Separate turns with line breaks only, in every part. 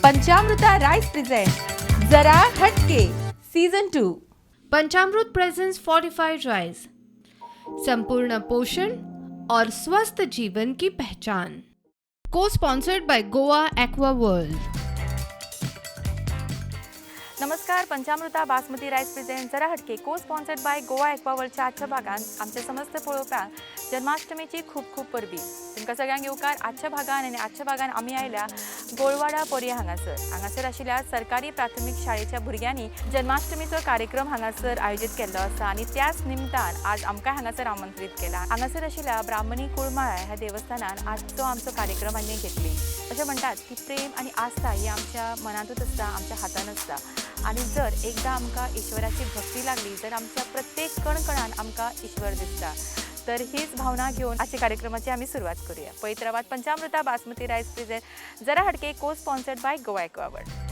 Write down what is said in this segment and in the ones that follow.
Panchamruta rice present Jara Hatke season 2.
Panchamrut presents fortified rice, संपूर्ण पोषण और स्वस्थ जीवन की पहचान। को sponsored by Goa aqua world.
नमस्कार, पंचामृता बासमती रायस प्रेझेंट जरा हटके को स्पॉन्सर्ड बाय गोवा एक्वावर्ल्डच्या आजच्या भागान आमच्या समस्त पळोवप्यांक जन्माष्टमीची खूब खूब परबी। तुमकां सगळ्यांक येवकार आजच्या भागान। आनी आजच्या भागान आमी आयल्या गोळवाडा पोरया हांगासर। हांगासर आशिल्ल्या सरकारी प्राथमीक शाळेच्या भुरग्यांनी जन्माष्टमीचो कार्यक्रम हांगासर आयोजीत केल्लो आसा आनी त्याच निमतान आज आमकां हांगासर आमंत्रीत केला। हांगासर आशिल्ल्या ब्राह्मणी कुळमाळा ह्या देवस्थानान आजचो आमचो कार्यक्रम आमी घेतली। अशें म्हणटात की प्रेम आनी आस्था ही आमच्या मनांतूच आसता, आमच्या हातान आसता आनी जर एकदां आमकां ईश्वराची भक्ती लागली तर आमच्या प्रत्येक कणकणान आमकां ईश्वर दिसता। तर हीच भावना घेवन आजच्या कार्यक्रमाची आमी सुरवात करूया। पळयत रावात पंचामृता बासमती रायस प्रेझेंट जरा हटके को स्पॉन्सर्ड बाय गोवा एक्वावर्ल्ड।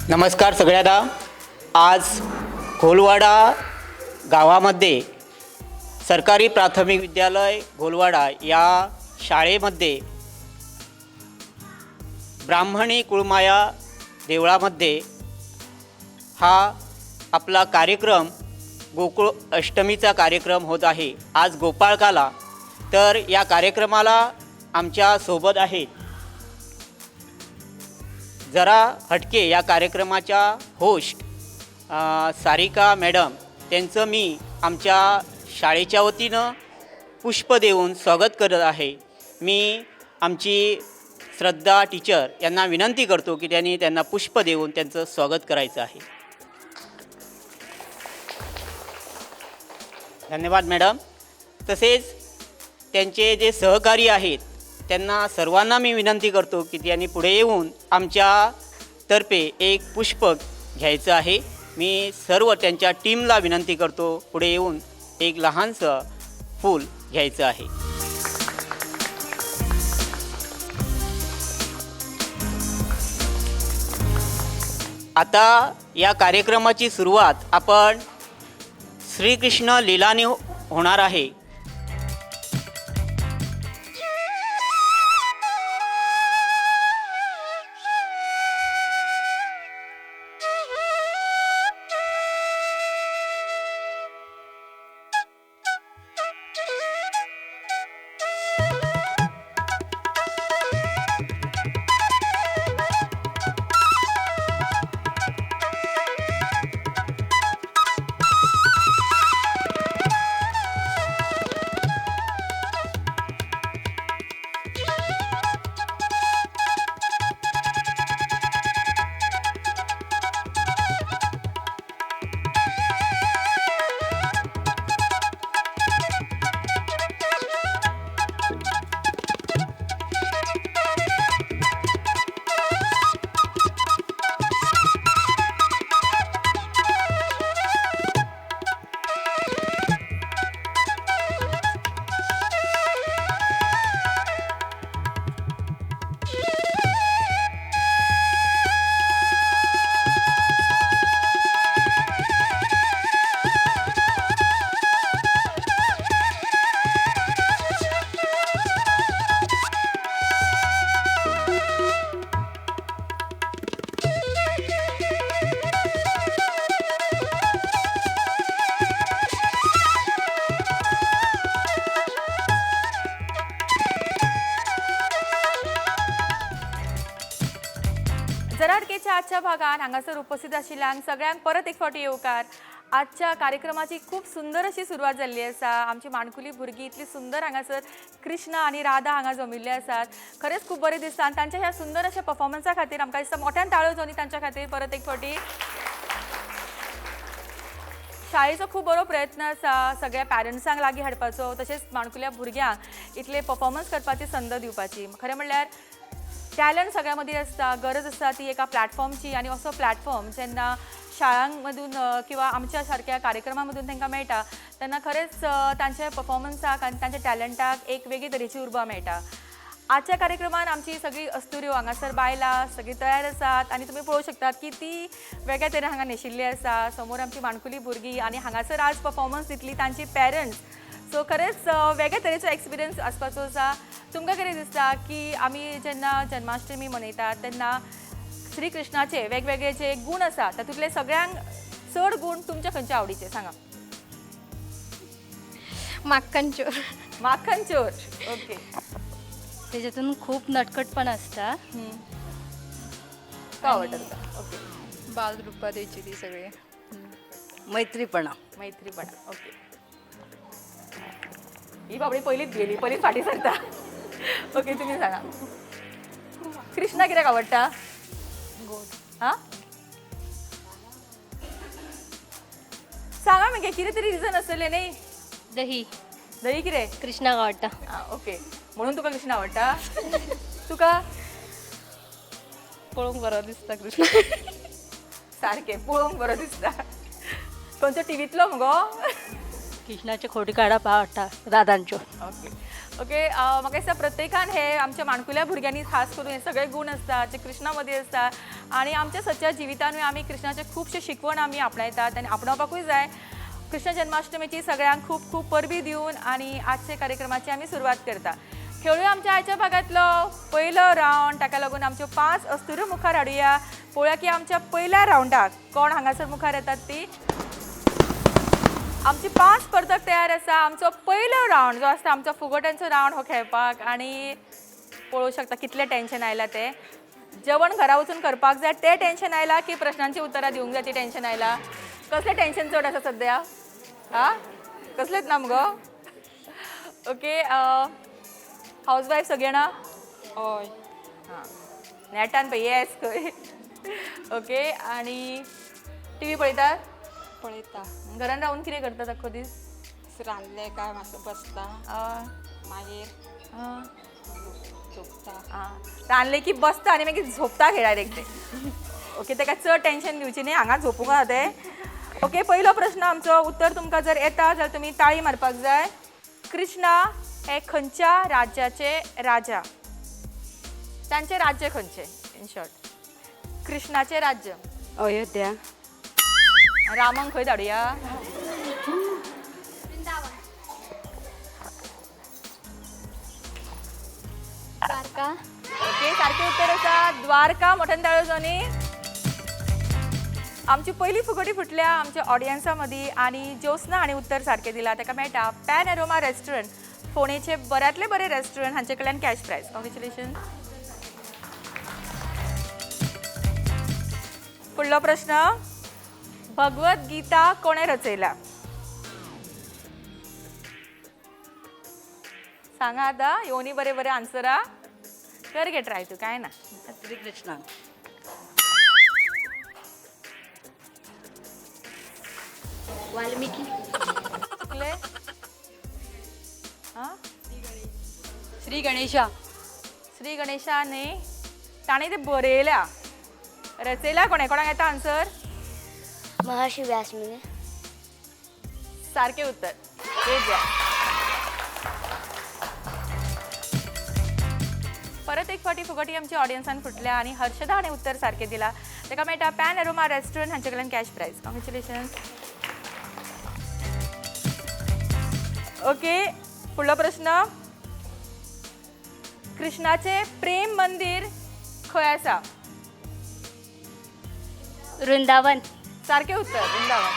नमस्कार सगळ्यांना। आज घोलवाडा गावामध्ये सरकारी प्राथमिक विद्यालय घोलवाडा या शाळेमध्ये ब्राह्मणी कुळमाया देवळामध्ये हा आपला कार्यक्रम गोकुळ अष्टमीचा कार्यक्रम होत आहे आज गोपाळकाला। तर या कार्यक्रमाला आमच्या सोबत आहेत जरा हटके या कार्यक्रमाच्या होस्ट सारिका मॅडम, त्यांचं मी आमच्या शाळेच्या वतीनं पुष्प देऊन स्वागत करत आहे। मी आमची श्रद्धा टीचर यांना विनंती करतो की त्यांनी त्यांना पुष्प देऊन त्यांचं स्वागत करायचं आहे। धन्यवाद मॅडम। तसेच त्यांचे जे सहकारी आहेत त्यांना सर्वांना मी विनंती करतो की त्यांनी पुढे येऊन आमच्यातर्फे एक पुष्प घ्यायचं आहे। मी सर्व त्यांच्या टीमला विनंती करतो पुढे येऊन एक लहानसं फूल घ्यायचं आहे। आता या कार्यक्रमाची सुरुवात आपण श्रीकृष्ण लीलाने होणार आहे।
जरा हटकेच्या आजच्या भागान हांगासर उपस्थित आशिल्ल्यांक सगळ्यांक परत एक फावटी येवकार. आजच्या कार्यक्रमाची खूब सुंदर अशी सुरवात जाल्ली आसा. आमची माणकुली भुरगीं इतली सुंदर हांगासर कृष्णा आनी राधा हांगा जमिल्ले आसात. खरेंच खूब बरें दिसता आनी तांच्या ह्या सुंदर अशा पफॉर्मन्सा खातीर आमकां दिसता मोठ्यान ताळयो जावनी तांच्या खातीर परत एक फावटी. शाळेचो खूब बरो प्रयत्न आसा सगळ्या पॅरंट्सांक लागीं हाडपाचो, तशेंच माणकुल्या भुरग्यांक इतले पफॉर्मन्स करपाची संद दिवपाची. खरें म्हणल्यार टॅलंट सगळ्यां मदीं आसता, गरज आसता ती एका प्लॅटफॉर्मची आनी असो प्लॅटफॉर्म जेन्ना शाळांमधून किंवा आमच्या सारक्या कार्यक्रमां मधून तांकां मेळटा तेन्ना खरेंच तांच्या पफॉर्मन्साक आनी तांच्या टॅलंटाक एक वेगळी तरेची उर्बा मेळटा. आजच्या कार्यक्रमान आमची सगळी अस्तुऱ्यो हांगासर बायलां सगळीं तयार आसात आनी तुमी पळोवंक शकतात की ती वेगळ्या तरेन हांगा न्हेशिल्ली आसा. समोर आमची माणकुली भुरगीं आनी हांगासर आज पफॉर्मन्स दितली तांची पॅरंट्स. सो खरेंच वेगळे तरेचो एक्सपिरियन्स आसपाचो आसा. तुमकां कितें दिसता की आमी जेन्ना जन्माष्टमी मनयतात तेन्ना श्री कृष्णाचे वेगवेगळे जे गूण आसा तातूंतले सगळ्यांक चड गूण तुमच्या खंयचे आवडीचे सांगा.
माक्कन चोर.
माखन चोर, ओके.
त्याच्यातून खूप नटखटपणा असता.
तो आवडटा तुका, ओके.
बालरूपा द्यायची ती सगळी.
मैत्रीपणा.
मैत्रीपणा, ओके. ही बाबडी पयलीच गेली, पयलीच फाटीं सरता. ओके, तुमी सांगा कृष्णा कित्याक आवडटा? हा, सांगा मगे, कितें तरी रिजन आसतलें न्ही.
दही.
दही कितें?
कृष्णाक आवडटा.
ओके, म्हणून तुका कृष्णा आवडटा. तुका?
पळोवंक बरो दिसता कृष्ण.
सारकें पळोवंक बरो दिसता. खंयचो टिवींतलो मुगो?
कृष्णाचे खोटी काडप आवडटा राधांच्यो.
ओके ओके, म्हाका दिसता प्रत्येकान हे आमच्या माणकुल्या भुरग्यांनी खास करून हे सगळे गूण आसता जे कृष्णा मदीं आसता आनी आमच्या सदच्या जिवितानूय आमी कृष्णाचे खुबशे शिकवण आमी आपणायतात आनी आपणावपाकूय जाय. कृष्ण जन्माष्टमीची सगळ्यांक खूब खूब परबी दिवन आनी आजच्या कार्यक्रमाची आमी सुरवात करता. खेळूया आमच्या आयच्या भागांतलो पयलो रावंड. ताका लागून आमच्यो 5 अस्तुऱ्यो मुखार हाडुया. पळोवया की आमच्या पयल्या रावंडाक कोण हांगासर मुखार येतात ती. आमची 5 स्पर्धक तयार आसा. आमचो पयलो रावंड जो आसता आमचो फुगोट्यांचो रावंड हो खेळपाक आनी पळोवंक शकता कितलें टेंशन आयलां तें. जेवण घरा वचून करपाक जाय तें टेंशन आयलां की प्रश्नांची उतरां दिवंक जाय ती टेंशन आयलां? कसलें टेंशन चड आसा सद्या? हा, कसलेंच ना मुगो? ओके, हावज वायफ सगळीं जाणां?
हय.
हां, नेटान पळय येस खंय. ओके, आनी टिवी पळयतात?
पळयता.
घरान रावन कितें करतात आख्खो दीस?
रांदलें काय मातसो बसता, मागीर झोपता.
रांदलें की बसता आनी मागीर झोपता खेळार एक ते. ओके, ताका चड टेंशन घेवची न्ही, हांगा झोपूंक आसा तें. ओके, पयलो प्रश्न आमचो उत्तर तुमकां जर येता जाल्यार तुमी ताळी मारपाक जाय. कृष्णा हे खंयच्या राज्याचे राजा? तांचें राज्य खंयचें? इन शॉर्ट कृष्णाचें राज्य.
अयोध्या.
रामाक खंय धाडुया?
द्वारका.
ओके, सारकें उत्तर आसा द्वारका. मोठ्यान ताळयो जावनी. आमची पयली फुगडी फुटल्या आमच्या ऑडियन्सा मदीं आनी ज्योत्सना हाणें उत्तर सारकें दिलां. ताका मेळटा पॅन एरोमा रेस्टॉरंट, फोंडेचे बऱ्यांतले बरें रेस्टॉरंट हांचे कडल्यान कॅश प्रायज. कॉंग्रेच्युलेशन. फुडलो प्रश्न, भगवत गीता कोणें रचयला? सांगा आतां, येवनी बरें बरें आन्सरां. कर गे ट्राय तूं, काय ना.
श्रीकृष्णान.
वाल्मिकी.
चुकले? हां,
श्री गणेशा.
श्री गणेशा न्ही, ताणें ते बरयल्या. रचयला कोणें? कोणाक येता आन्सर?
महर्षि व्यास मुनि.
सारकें उत्तर. परत एक फावटी फुगटी आमच्या ऑडियन्सान फुटल्या आनी हर्षदा हाणें उत्तर सारकें दिलां. ताका मेळटा पॅन एरोमा रेस्टॉरंट हांचे कडल्यान कॅश प्रायज. कॉंग्रेच्युलेशन. ओके, फुडलो प्रश्न, कृष्णाचें प्रेम मंदीर खंय आसा?
वृंदावन.
सारकें उत्तर वृंदावन.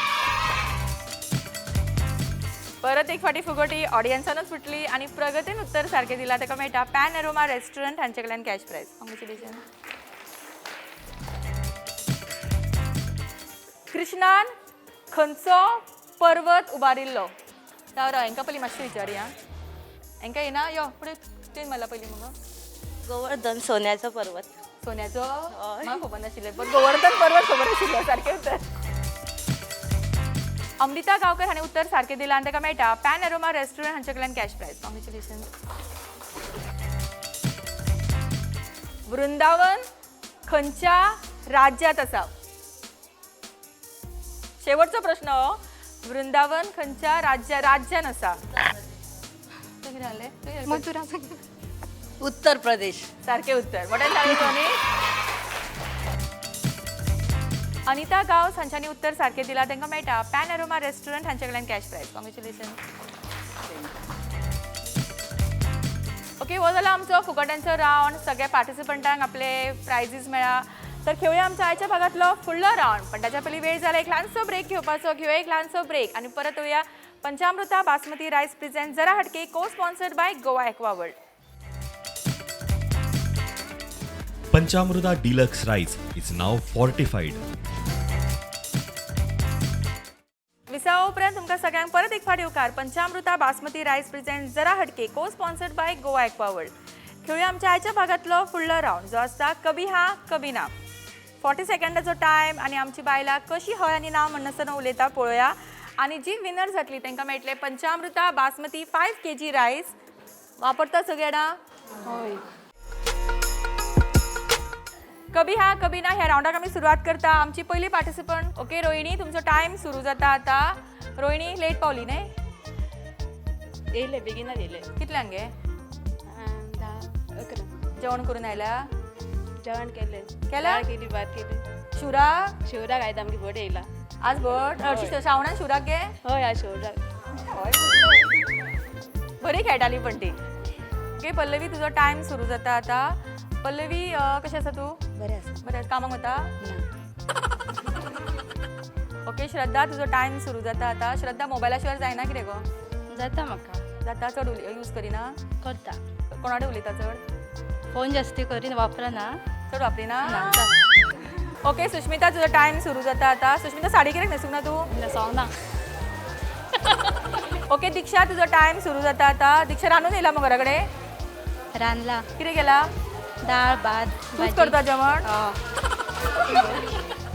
परत एक फावटी फुगोटी ऑडियन्सानूच फुटली आनी प्रगतीन उत्तर सारकें दिलां. ताका मेळटा पॅन एरोमा रेस्टॉरंट हांचे कडल्यान कॅश प्रायज. कॉंग्रेच्युलेशन. कृष्णान खंयचो पर्वत उबारिल्लो? राव राव, हांकां पयलीं मातशें विचारया. हांकां येना? यो फुडें, तुवें मारला पयलीं मुगो.
गोवर्धन, सोन्याचो पर्वत.
सोन्याचो म्हाका खबर नाशिल्लें, पण गोवर्धन पर्वत खबर आशिल्लो. सारकें उत्तर. अमृता गांवकर हाणें उत्तर सारकें दिलां आनी ताका मेळटा पॅन एरोमा रेस्टॉरंट हांचे कडल्यान कॅश प्रायज. कॉंग्रेच्युलेशन. वृंदावन खंयच्या राज्यात आसा? शेवटचो प्रश्न हो. वृंदावन खंयच्या राज्यान आसा? तुवें कितें सांगलें? तुवें कितें?
मथुरा.
उत्तर प्रदेश.
सारकें उत्तर. मोठ्यान ताळयो न्ही. अनिता गांवस हांच्यांनी उत्तर सारकें दिलां, तांकां मेळटा पॅन एरोमा रेस्टॉरंट हांचे कडल्यान कॅश प्रायज. कॉंग्रेच्युलेशन. ओके, हो जाला आमचो फुकटांचो रावंड. सगळ्या पार्टिसिपंटांक आपले प्रायजीस मेळ्ळा. तर खेळुया आमच्या आयच्या भागांतलो फुडलो रावंड, पण ताच्या पयलीं वेळ जाला एक ल्हानसो ब्रेक घेवपाचो. घेवया एक ल्हानसो ब्रेक आनी परत येवया. पंचामृता बासमती रायस प्रेझेंट जरा हटके, को sponsored by Goa Aqua World.
Panchamruta Deluxe Rice is now fortified.
विसावा उपरांत तुमकां सगळ्यांक परत एक फावट येवकार. पंचामृता बासमती रायस प्रेझेंट जरा हटके, को sponsored by Goa Aqua World. खेळुया आमच्या आयच्या भागांतलो फुडलो रावंड, जो आसता कभी हा कभी ना. 40 सेकंडाचो टायम आनी आमची बायलां कशी हय आनी ना म्हणनासतना उलयता पळोवया आनी जी विनर जातली तांकां मेळटले पंचामृता बासमती 5 केजी रायस. वापरता सगळे जाणां?
हय.
कभी हा कभी ना ह्या रावंडाक आमी सुरवात करता. आमची पयली पार्टिसिपंट, ओके रोहिणी, तुमचो टायम सुरू जाता आता. रोहिणी, लेट पावली न्हय?
येयले, बेगीनच येयले.
कितल्यांक गे?
10-11.
जेवण करून आयल्या?
जेवण केले.
केलें?
दाळ केली, भात केली.
शिवराक?
शिवराक आयज आमगे भट येयला.
आज भट? हरशी श्रावणान शिवराक गे?
हय, आज शिवराक.
बरी खेळटाली पण ती. ओके पल्लवी, तुजो टायम सुरू जाता आता. पल्लवी, कशें आसा तूं?
बरें आसा.
बरें, कामाक वता? ओके श्रद्धा, तुजो टायम सुरू जाता आता. श्रद्धा, मोबायला शिवाय जायना कितें गो?
जाता म्हाका.
जाता? चड यूज करिना?
करता.
कोणा कडेन उलयता चड?
फोन जास्ती करीन, वापरना.
चड वापरिना. ओके सुष्मिता, तुजो टायम सुरू जाता आता. सुष्मिता, साडी कित्याक न्हेसूंक ना तूं?
न्हेसोना.
ओके दीक्षा, तुजो टायम सुरू जाता आता. दीक्षा, रांदून येयला मग घरा कडेन?
रांदला.
कितें केला?
दाळ, भात.
तूच करता जेवण?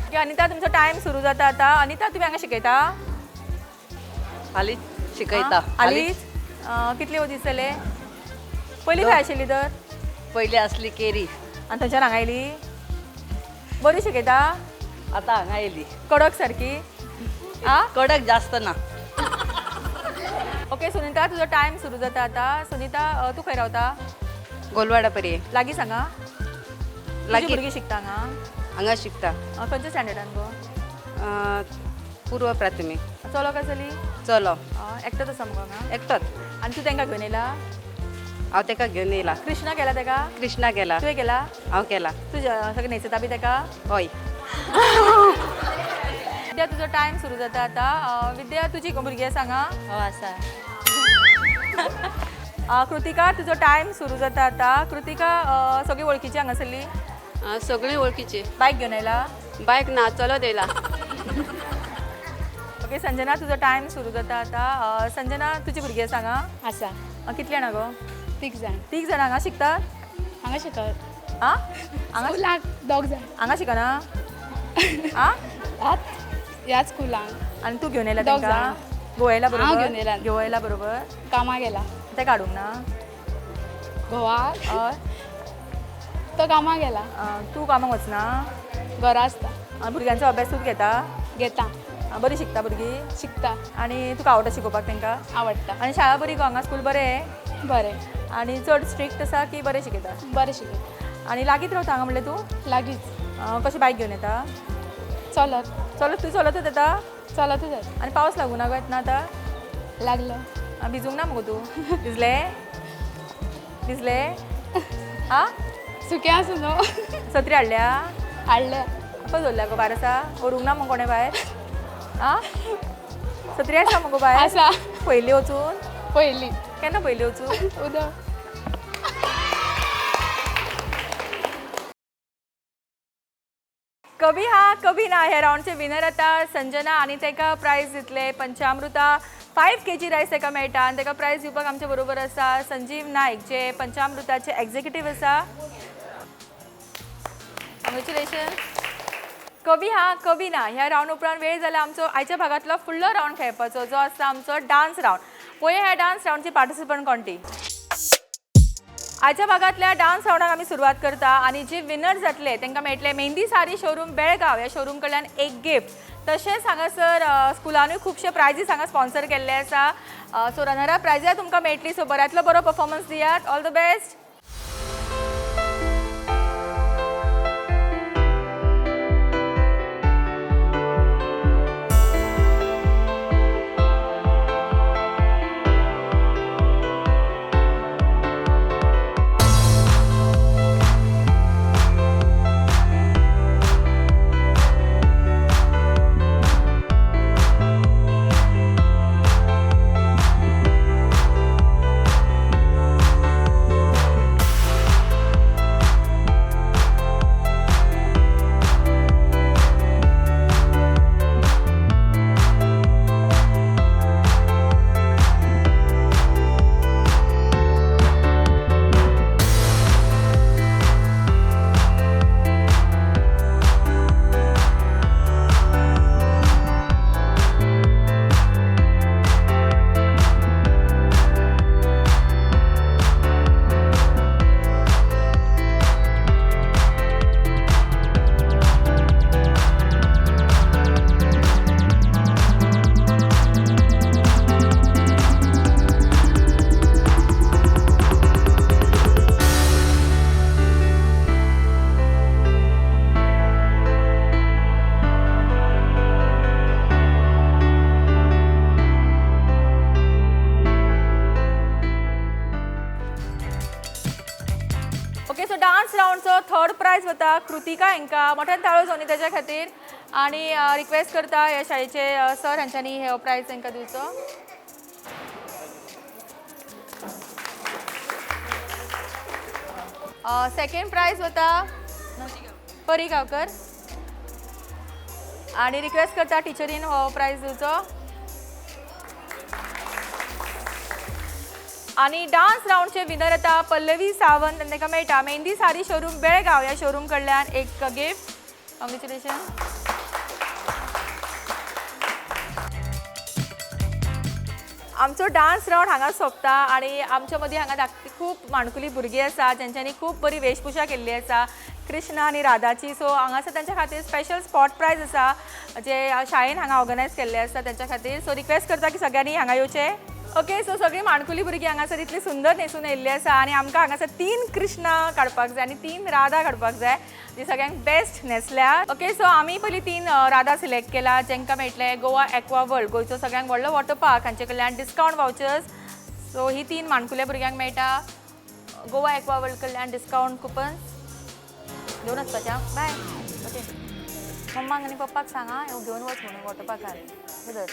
ओके अनिता, तुमचो टायम सुरू जाता आता. अनिता, तुमी हांगा शिकयता?
हालींच शिकयता.
हालींच? कितले दीस जाले? पयलीं खंय आशिल्ली तर?
पयलीं आसली केरी.
आनी थंयच्यान हांगा आयली? बरी शिकयता?
आतां हांगा येयली.
कडक सारकी आ?
कडक जास्त ना.
ओके सुनीता, तुजो टायम सुरू जाता आता. सुनीता, तूं खंय रावता?
गोलवाडा पर्ये.
लागीं सांगा. तुजी
लागीं.
भुरगीं शिकता हांगा?
हांगा शिकता.
खंयच्या स्टँडर्डान गो?
पूर्व प्राथमीक.
चलो काय चली?
चलो.
एकटोच आसा मुगो हांगा?
एकटोच.
आनी तूं तांकां घेवन येयला?
हांव तेका घेवन येयला.
कृष्णा केला तेका?
कृष्णा गेला.
तुवें केला?
हांव केला.
तुजें सगळें न्हेसयता बी तेका?
हय.
विद्या, तुजो टायम सुरू जाता आता. विद्या, तुजी भुरगीं आसा हांगा?
हो, आसा.
कृतिका, तुजो टायम सुरू जाता आता. कृतिका, सगळी वळखीची हांगासरली?
सगळी वळखीची.
बायक घेवन आयला?
बायक ना, चलत येयला.
ओके संजना, तुजो टायम सुरू जाता आता. संजना, तुजी भुरगीं आसा हांगा?
आसा.
कितली जाणां गो?
तीग जाण.
तीग जाणां हांगा शिकतात?
हांगा शिकत.
आ, हांगा?
स्कुलाक दोग जाण.
हांगा शिकना आ?
ह्याच स्कुलान.
आनी तूं घेवन येयला
दोग
तांकां?
जाणां.
गोवा येयला
हांव
बरोबर?
घेवन येयला.
घेवन येयला बरोबर.
कामाक गेला.
तें काडूंक ना?
घोवाक?
हय.
तो कामाक गेला.
तूं कामाक वचना?
घरा आसता.
भुरग्यांचो अभ्यास तूं घेता?
घेता.
बरीं शिकता भुरगीं?
शिकता.
आनी तुका आवडटा शिकोवपाक तांकां?
आवडटा.
आनी शाळा बरी गो हांगा? स्कूल बरें?
बरें.
आनी चड स्ट्रिक्ट आसा की बरें शिकयता?
बरें शिकयता.
आनी लागींच रावता हांगा म्हणलें तूं?
लागींच.
कशें, बायक घेवन येता?
चलत.
चलत? तूं चलतच येता?
चलतच येता.
आनी पावस लागूं ना गो येतना आतां?
लागलो.
भिजूंक ना मुगो तूं? भिजले, भिजले आ?
सुकें आसूं न्हू.
सत्री हाडल्या?
हाडल्या.
खंय दवरल्या गो? भायर आसा? व्हरूंक ना मुगो कोणें भायर आ? सत्री आसा मुगो भायर?
आसा.
पयली वचून?
पयली.
केन्ना पयली वचून?
उदक.
कभी हा कभी ना ह्या रावंडचे विनर आतां संजना आनी ताका प्रायज दितले पंचामृता 5 kg rice ताका मेळटा आनी ताका प्रायज दिवपाक आमचे बरोबर आसा संजीव नायक जे पंचामृताचे एग्जिक्युटीव आसा. कॉंग्रेच्युलेशन. कभी हा कभी ना ह्या रावंड उपरांत वेळ जाला आमचो आयच्या भागांतलो फुडलो रावंड खेळपाचो जो आसा आमचो डान्स रावंड. पळोवया ह्या डान्स रावंडची पार्टिसिपंट कोण ती. आयच्या भागांतल्या डान्स रावंडाक आमी सुरवात करता आनी जे विनर जातले तांकां मेळटले मेहंदी सारी शोरूम बेळगांव ह्या शोरूम कडल्यान एक गिफ्ट. तशेंच हांगासर स्कुलानूय खुबशे प्रायजीस हांगा स्पॉन्सर केल्ले आसा. सो रनर अप प्रायजाय तुमकां मेळटली. सो बऱ्यांतलो बरो परफॉर्मन्स दियात. All the best. Okay, so dance रावंडचो थर्ड प्रायज वता कृतिका हांकां मोठ्यान ताळो जावनी ताच्या खातीर आनी रिक्वेस्ट करता ह्या शाळेचे सर हांच्यांनी हो प्रायज तांकां दिवचो. सेकंड प्रायज वता परी गांवकर आनी रिक्वेस्ट करता टिचरीन हो प्रायज दिवचो. आनी डान्स रावंडचे विनर आतां पल्लवी सावंत आनी ताका मेळटा मेहंदी सारी शोरूम बेळगांव ह्या शोरूम कडल्यान एक गिफ्ट. कॉंग्रेच्युलेशन. आमचो डान्स रावंड हांगा सोंपता आनी आमच्या मदीं हांगा धाकटी खूब माणकुली भुरगीं आसा जेंच्यांनी खूब बरी वेशभूषा केल्ली आसा कृष्ण आनी राधाची. सो हांगासर तांच्या खातीर स्पेशल स्पॉट प्रायज आसा जे शाळेन हांगा ऑर्गनायज केल्ले आसा तांच्या खातीर. सो रिक्वेस्ट करता की सगळ्यांनी हांगा येवचें. ओके, सो सगळीं माणकुली भुरगीं हांगासर इतली सुंदर न्हेसून येयल्ली आसा आनी आमकां हांगासर 3 कृष्णा काडपाक जाय आनी 3 राधा काडपाक जाय जी सगळ्यांक बेस्ट न्हेसल्या. ओके, सो आमी पयलीं 3 राधा सिलेक्ट केला जेंकां मेळटले गोवा एक्वा वर्ल्ड गोंयचो सगळ्यांक व्हडलो वॉटर पार्क हांचे कडल्यान डिस्कावंट वावचर्स. सो ही 3 माणकुल्या भुरग्यांक मेळटा गोवा एक्वा वर्ल्ड कडल्यान डिस्कावंट कुपन्स. घेवन वचपाचें. बाय. ओके, मम्माक आनी पप्पाक सांगा घेवन वच म्हणून वॉटर पार्कार. बदल.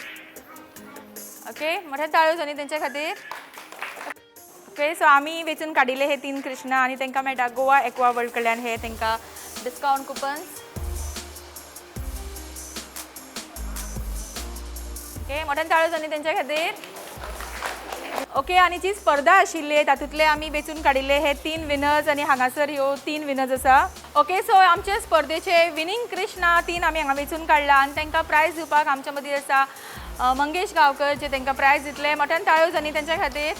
ओके, मोठ्या ताळयो जावनी तेंच्या खातीर. ओके, सो आमी वेंचून काडिल्ले हे 3 कृष्णा आनी तांकां मेळटा गोवा एक्वा वर्ल्ड कडल्यान हे तांकां डिस्कावंट कुपन्स. ओके, मोठ्यान ताळयो जावनी तेंच्या खातीर. ओके, आनी जी स्पर्धा आशिल्ली तातूंतले आमी वेंचून काडिल्ले हे 3 विनर्स आनी हांगासर ह्यो 3 विनर्स आसा. ओके, सो आमचे स्पर्धेचे विनींग कृष्णा 3 आमी हांगा वेंचून काडला आनी तांकां प्रायज दिवपाक आमच्या मदीं आसा मंगेश गांवकर जे तांकां प्रायज दितले. मोठ्यान ताळयो जावनी तेंच्या खातीर.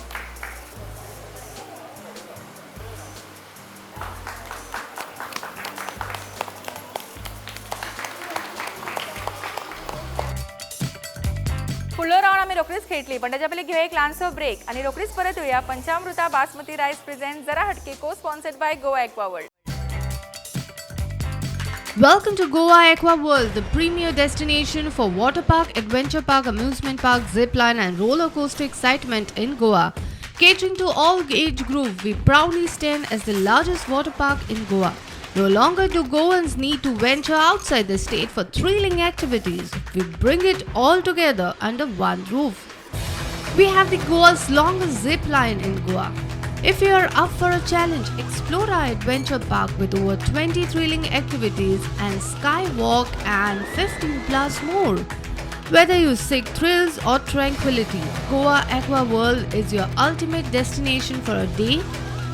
फुडलो रावंड आमी रोखडीच खेळटली पण ताच्या पयलीं घेवया एक ल्हानसो ब्रेक आनी रोखडीच परत येवया पंचामृता बासमती रायस प्रेझेंट जरा हटके co sponsored by Goa Aqua World.
Welcome to Goa Aqua World, the premier destination for water park, adventure park, amusement park, zip line and roller coaster excitement in Goa. Catering to all age group, we proudly stand as the largest water park in Goa. No longer do Goans need to venture outside the state for thrilling activities. We bring it all together under one roof. We have the Goa's longest zip line in Goa, If you are up for a challenge, explore our adventure park with over 20 thrilling activities and skywalk and 15 plus more. Whether you seek thrills or tranquility, Goa Aquaworld is your ultimate destination for a day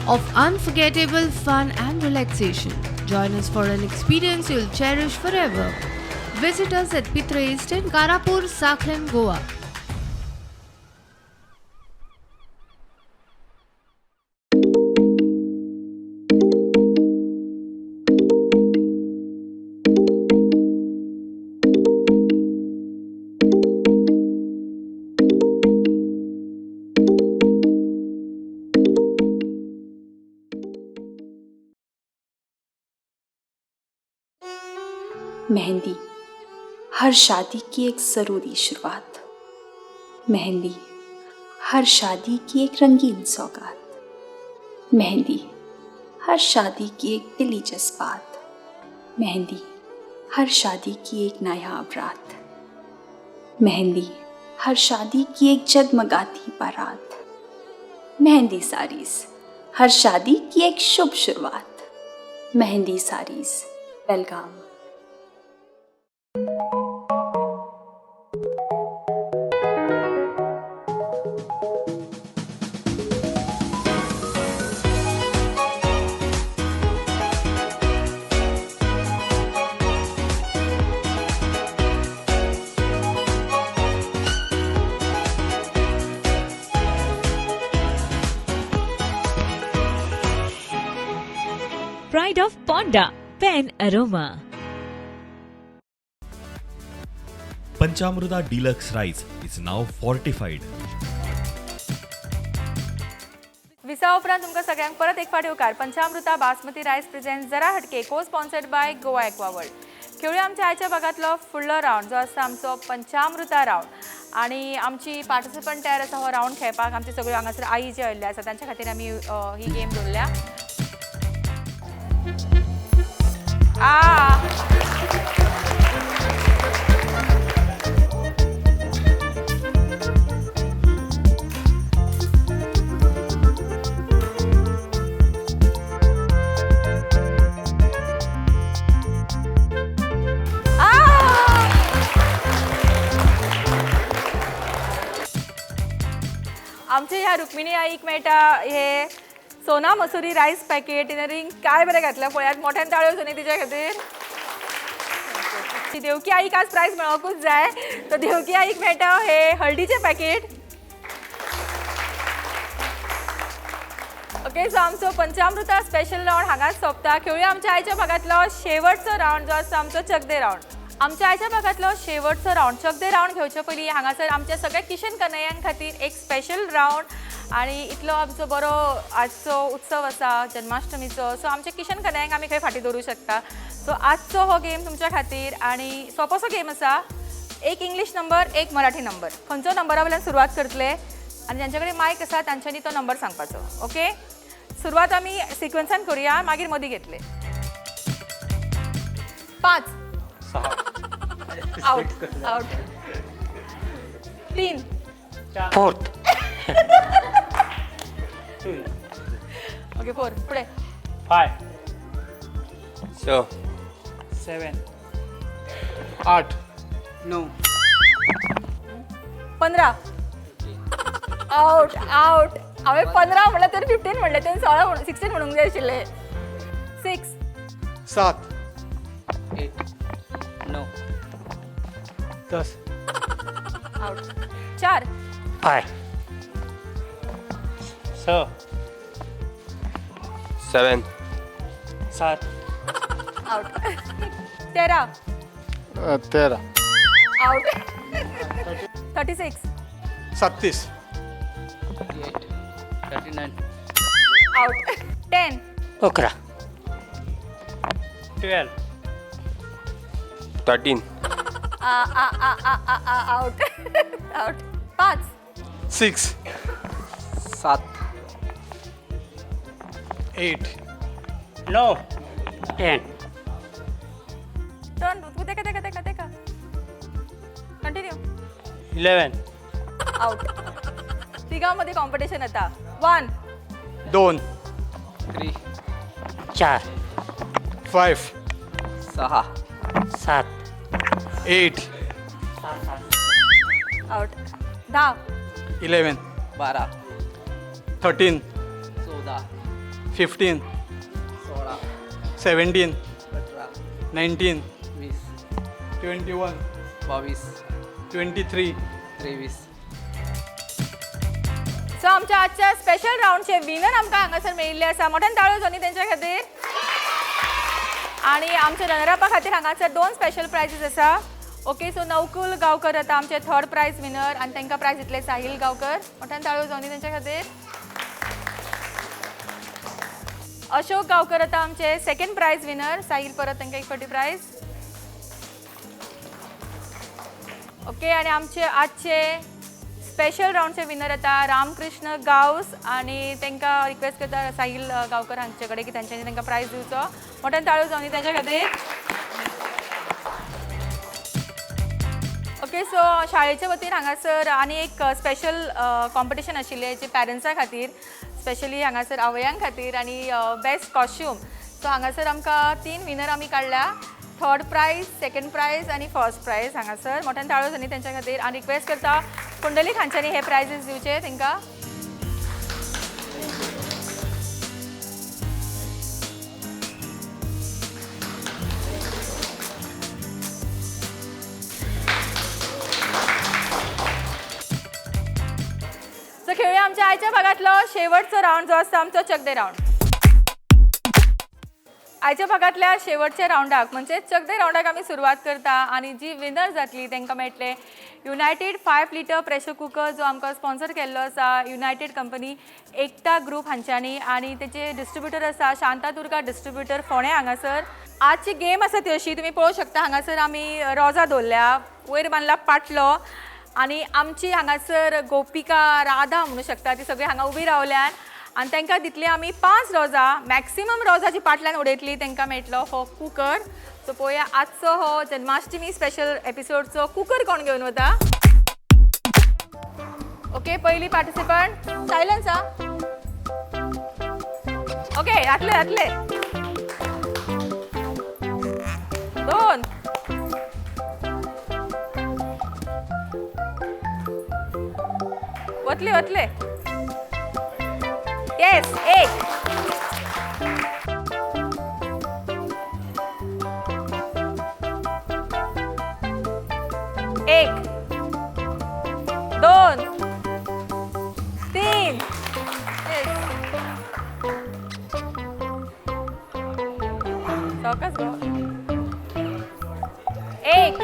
of unforgettable fun and relaxation. Join us for an experience you'll cherish forever. Visit us at Pitre Estate, Karapur, Sakran, Goa.
Mehndi हर शादी की एक ज़रूरी शुरुआत, मेहंदी हर शादी की एक रंगीन सौगात, मेहंदी हर शादी की एक दिली जज्बात, मेहंदी हर शादी की एक नायाब रात, मेहंदी हर शादी की एक जगमगाती बारात, मेहंदी साड़ीज हर शादी की एक शुभ शुरुआत, Mehndi saris Belgaum.
Pride of Ponda, Pen Aroma.
Panchamruta Deluxe Rice is now fortified.
विसा उपरांत तुमकां सगळ्यांक परत एक फावट येवकार. पंचामृता बासमती रायस प्रेझेंट जरा हटके को स्पॉन्सर्ड बाय गोवा एक्वावर्ल्ड. खेळूया आमच्या आयच्या भागांतलो फुडलो रावंड जो आसा आमचो पंचामृता रावंड आनी आमची पार्टिसिपंट तयार आसा हो रावंड खेळपाक. आमचे सगळ्यो हांगासर आई जे आयिल्ले आसा तांच्या खातीर आमी ही गेम दवरल्या. आमचे ह्या रुक्मिणी आईक मेळटा हे सोना मसुरी रायस पॅकेट. तिणें रिंग काय बरें घातल्या पळयात, मोठ्यान ताळयो जावनी तिच्या खातीर. देवकी आईक आज प्रायज मेळोवकूच जाय, तर देवकी आईक मेळटा हे हळदीचें पॅकेट. ओके, सो आमचो पंचामृता स्पेशल रावंड हांगाच सोंपता. खेळुया आमच्या आयच्या भागांतलो शेवटचो रावंड जो आसा आमचो चकदे रावंड. आमच्या आयच्या भागांतलो शेवटचो रावंड चकदे रावंड घेवचे पयलीं हांगासर आमच्या सगळ्या किशन कन्हैयां खातीर एक स्पेशल रावंड आनी इतलो आमचो बरो आजचो उत्सव आसा जन्माष्टमीचो, सो आमच्या किशन कन्हैयांक आमी खंय फाटीं दवरूं शकता. सो आजचो हो गेम तुमच्या खातीर आनी सोपोसो गेम आसा. एक इंग्लीश नंबर, एक मराठी नंबर, खंयचो नंबरा वयल्यान सुरवात करतले आनी जांचे कडेन मायक आसा तांच्यांनी तो नंबर सांगपाचो. ओके, सुरवात आमी सिक्वन्सान करुया, मागीर मदीं घेतले. 5,
6,
आउट आउट, 3,
4,
ओके 4, पुढे
5, 6, 7, 8, 9,
15. Out out. हांवें 15 म्हणलें तर 15 म्हणलें, तेणें 16 16 म्हणूंक जाय आशिल्लें. 6,
7,
8, 9, 10,
out, 4,
5, 6,
7,
7,
out, 13,
13,
out, 36,
37,
38, 39,
out, 10,
11, 12,
13,
out out, 5,
6,
7,
8,
9, 10.
Turn तेका तेका तेका तेका कंटिन्यू.
11,
आउट. तिगांमध्ये कॉम्पिटिशन आता. 1,
2
3
4
5
6
7
8
out. 10
11
12
13
14
15
16
17
18
19
20
21
22
23
23.
सो आमच्या आजच्या स्पेशल रावंडचे विनर आमकां हांगासर मेळिल्ले आसा. मोठ्यान ताळयो जावनी तेंच्या खातीर. आनी आमच्या रनर अपा खातीर हांगासर 2 स्पेशल प्रायजीस आसा. ओके, सो नवकुल गांवकर आतां आमचे थर्ड प्रायज विनर आनी तांकां प्रायज दितले साहील गांवकर. मोठ्यान ताळयो जावनी तेंच्या खातीर. अशोक गांवकर आतां आमचे सेकंड प्रायज विनर. साहील परत तांकां एक फावटी प्रायज. ओके, आनी आमचे आजचे स्पेशल रावंडचे विनर आतां रामकृष्ण गांवस आनी तांकां रिक्वेस्ट करता साहील गांवकर हांचे कडेन की तांच्यांनी तांकां प्रायज दिवचो. मोठ्यान ताळयो जावनी तेंच्या खातीर. ओके, सो शाळेच्या वतीन हांगासर आनी एक स्पेशल कॉम्पिटिशन आशिल्लें जें पॅरंट्सां खातीर, स्पेशली हांगासर आवयां खातीर आनी बेस्ट कॉस्ट्यूम. सो हांगासर आमकां 3 विनर आमी काडल्या. थर्ड प्रायज, सेकंड प्रायज आनी फर्स्ट प्रायज हांगासर. मोठ्यान ताळयो जावनी तेंच्या खातीर. आनी रिक्वेस्ट करता पुंडलीक हांच्यांनी हे प्रायजीस दिवचे तांकां. सो खेळूया आमच्या आयच्या भागांतलो शेवटचो रावंड जो आसता आमचो चकदे रावंड. आयच्या भागांतल्या शेवटच्या रावंडाक म्हणजे चकदे रावंडाक आमी सुरवात करता आनी जी विनर जातली तांकां मेळटले युनायटेड 5 लिटर प्रेशर कुकर जो आमकां स्पॉन्सर केल्लो आसा युनायटेड कंपनी एकता ग्रूप हांच्यांनी आनी तेचे डिस्ट्रिब्युटर आसा शांतादुर्गा डिस्ट्रिब्युटर फोंडें हांगासर. आजची गेम आसा ती अशी तुमी पळोवंक शकता. हांगासर आमी रोजां दवरल्या, वयर बांदला पाटलो आनी आमची हांगासर गोपिका राधा म्हणू शकता ती सगळी हांगा उबी रावल्यान आनी तांकां दितली आमी 5 रोजां. मॅक्सिमम रोजां जी पाटल्यान उडयतली तांकां मेळटलो हो कुकर. सो पळोवया आजचो हो जन्माष्टमी स्पेशल एपिसोडचो कुकर कोण घेवन वता. ओके, पयली पार्टिसिपंट सायलन्स आ. ओके, जातले जातले. 2 वतले वतले. येस, 1 1 2 3. सावकाश गो. 1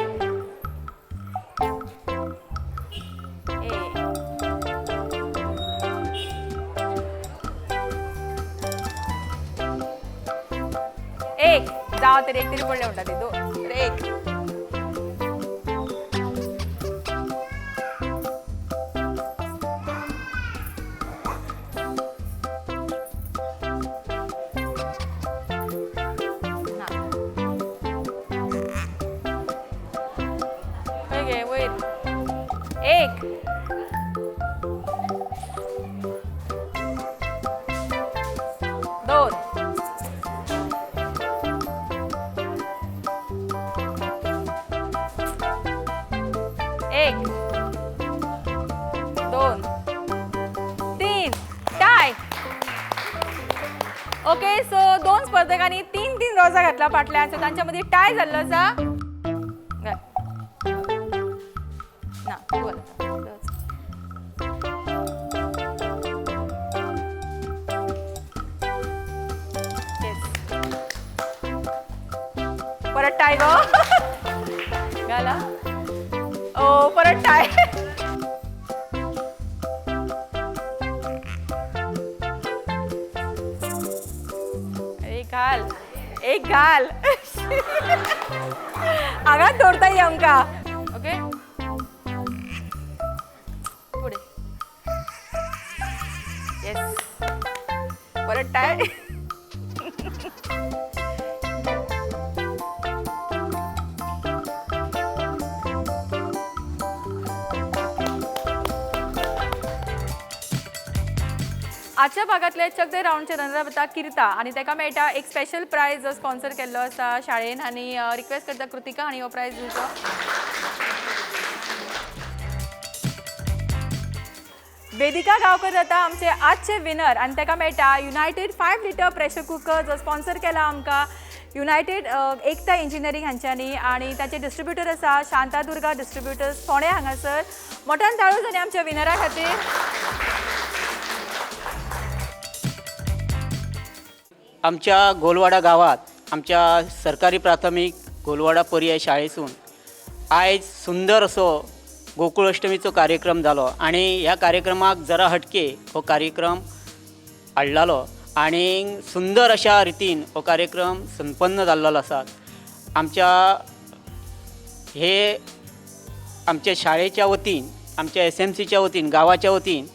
1 जाव तरी एक तरी पडले म्हणटा ती. 2 1 ना खंय गे वयर. 1 2 1 2 3. टाय. ओके, सो 2 स्पर्धकांनी 3 3 रोजां घातला फाटल्यान. सो तांच्या मदीं टाय जाल्लो आसा. ना तूं घाल. परत टाय गो घाला. ओ परत टाय. अरे घाल, एक घाल. हांगाच दवरता ही आमकां. ओके, फुडें. येस, परत टाय. आजच्या भागांतले चक दे रावंडचे रनर वता किर्ता आनी ताका मेळटा एक स्पेशल प्रायज जो स्पॉन्सर केल्लो आसा शाळेन आनी रिक्वेस्ट करता कृतिका आनी हो प्रायज दिवचो. वेदिका गांवकर जाता आमचे आजचे विनर आनी ताका मेळटा युनायटेड 5 लिटर प्रेशर कुकर जो स्पॉन्सर केला आमकां युनायटेड एकता इंजिनियरींग हांच्यांनी आनी ताचे डिस्ट्रिब्युटर आसा शांतादुर्गा डिस्ट्रिब्युटर्स फोंडें हांगासर. मोठ्यान ताळो जाली आमच्या विनरा खातीर.
आमच्या गोलवाडा गांवांत आमच्या सरकारी प्राथमीक गोलवाडा पर्याय शाळेसून आयज सुंदर असो गोकुळ अष्टमीचो कार्यक्रम जालो आनी ह्या कार्यक्रमाक जरा हटके हो कार्यक्रम हाडलेलो आनी सुंदर अशा रितीन हो कार्यक्रम संपन्न जाल्लो आसा. आमच्या हे आमच्या शाळेच्या वतीन, आमच्या SMCच्या वतीन, गांवाच्या वतीन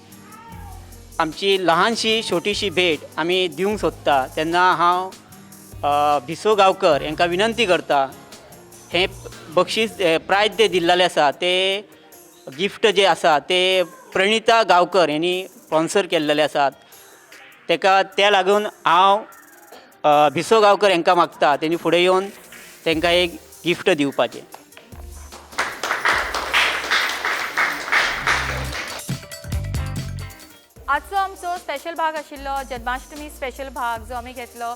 आमची ल्हानशी छोटीशी भेट आमी दिवंक सोदता. तेन्ना हांव भिसो गांवकर हांकां विनंती करता, हें बक्षीस प्रायज जे दिल्लेलें आसा ते गिफ्ट जे आसा ते प्रणिता गांवकर हेणी स्पॉन्सर केल्लेले आसात. तेका त्या लागून हांव भिसो गांवकर हांकां मागता तेणी फुडें येवन तांकां एक गिफ्ट दिवपाचें.
आजचो आमचो स्पेशल भाग आशिल्लो जन्माष्टमी स्पेशल भाग जो आमी घेतलो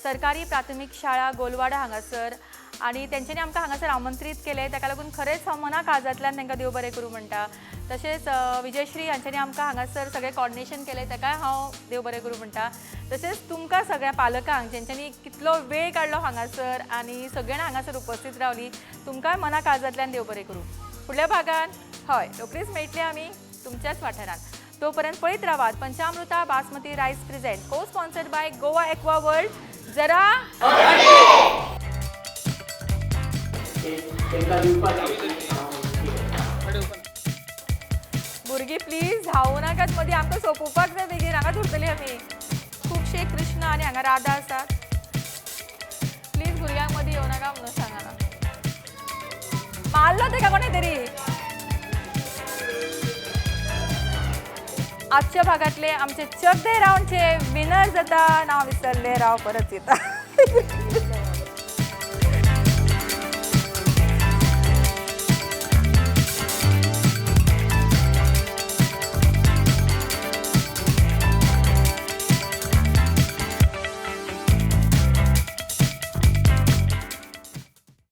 सरकारी प्राथमीक शाळा गोलवाडा हांगासर आनी तेंच्यांनी आमकां हांगासर आमंत्रीत केलें. ताका लागून खरेंच हांव मना काळजांतल्यान तांकां देव बरें करूं म्हणटा. तशेंच विजयश्री हांच्यांनी आमकां हांगासर सगळें कॉर्डिनेशन केलें ताकाय हांव देव बरें करूं म्हणटा. तशेंच तुमकां सगळ्या पालकांक जेंच्यांनी कितलो वेळ काडलो हांगासर आनी सगळ्यांनी हांगासर उपस्थीत रावली तुमकांय मना काळजांतल्यान देव बरें करूं. फुडल्या भागान हय रोखडीच मेळटली आमी तुमच्याच वाठारांत. तोपर्यंत पळयत रावात Panchamruta basmati rice present co sponsored by Goa aqua world. जरा भुरगीं प्लीज धांवू नाकात मदीं, आमकां सोंपोवपाक जाय बेगीन, हांगाच उरतली आमी. खुबशे कृष्ण आनी हांगा राधा आसात. प्लीज भुरग्यांक मदीं येवं नाका म्हणून सांगा. मारलो तेका कोणें तरी. आजच्या भागातले आमचे चक दे रावंडचे विनर जाता. नांव विसरले, राव परत येता.